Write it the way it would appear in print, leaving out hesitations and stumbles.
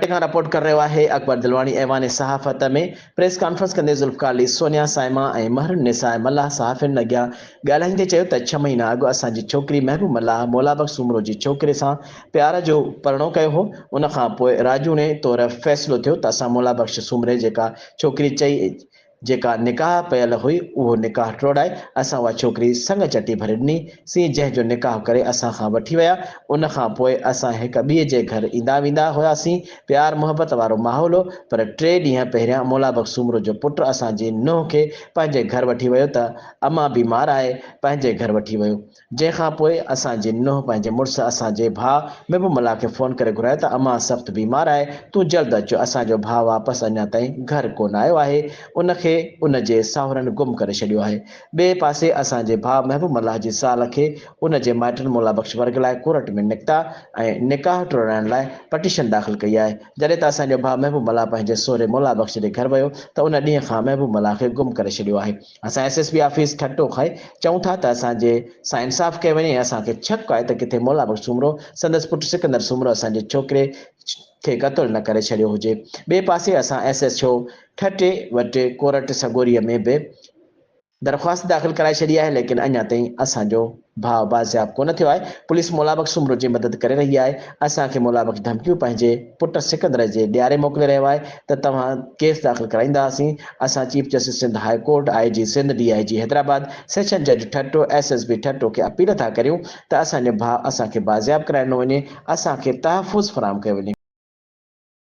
ٺٽي کان رپورٽ ڪري رهيو آهي اڪبر دلواڻي ايوان صحافت ۾ پريس ڪانفرنس ڪندي ذوالفقار علي سونيا صائمه ۽ مهرالنساء ملاح صحافين اڳيان ڳالهائيندي چيو ته ڇهه مهينا اڳ اسان جي ڇوڪري محبوب ملاح مولابخش سومرو جي ڇوڪري سان پيار جو پرڻو ڪيو هو ان کان پوء راڄوڻي طور فيصلو ٿيو ته اسان مولابخش سومري جيڪا ڇوڪري چئي جيڪا نڪاح پيل هئي اهو نڪاح ٽوڙائي اسان اها ڇوڪري سڱ چٽي ڀري ڏني سين جنهن جو نڪاح ڪري اسان کان وٺي ويا ان کان پوء اسان هڪ ٻئي جي گهر ايندا ويندا هياسين پيار محبت وارو ماحول هو پر ٽي ڏينهن پهريان مولابخش سومرو جو پٽ اسان جي نونهن کي پنهنجي گهر وٺي ويو ته امان بيمار آهي پنهنجي گهر وٺي ويو جنهن کان پوء اسان جي نونهن پنهنجي مڙس اسان جي ڀاء محبوب ملاح کي فون ڪري گهرايو ته امان سخت بيمار آهي تون جلد اچ اسان جو ڀاء واپس اڃا تائين گهر ڪونه آيو آهي ان کي ان جي ساهرن گم ڪري ڇڏيو آهي. ٻئي پاسي اسان جي ڀاء محبوب ملاح جي زال کي ان جي مائٽن مولا بخش ورغلائي ڪورٽ ۾ نڪتا ۽ نڪاح ٽوڙائڻ لاء پٽيشن داخل ڪئي آهي جڏهن ته اسان جو ڀاء محبوب ملاح پنهنجي سهري مولا بخش جي گهر ويو ته ان ڏينهن کان محبوب ملاح کي گم ڪري ڇڏيو آهي. اسان S S P office Thatta کي چئون ٿا ته اسان جي سان انصاف ڪيو وڃي ۽ اسان کي شڪ آهي ته ڪٿي مولا بخش سومرو سندس پٽ سڪندر سومرو اسان جي ڇوڪري کي قتل نه ڪري ڇڏيو هجي ٻئي پاسي اسان ايس ايڇ او ٺٽي وٽ ڪورٽ سڳوريء ۾ به درخواست داخل ڪرائي ڇڏي آهي ليڪن اڃا تائين اسان جو ڀاء بازياب ڪونه ٿيو آهي، پوليس مولابخش سومرو جي مدد ڪري رهي آهي، اسان کي مولابخش ڌمڪيون پنهنجي پٽ سڪندر جي ڏياري موڪلي رهيو آهي ته توهان ڪيس داخل ڪرائينداسين، اسان chief justice Sindh high court, I G Sindh, D I G Hyderabad, session جج Thatta, S S P Thatta کي اپيل ٿا ڪريون ته اسان جو ڀاء اسان کي بازياب ڪرائي ڏنو وڃي، اسان کي تحفظ فراهم ڪيو وڃي.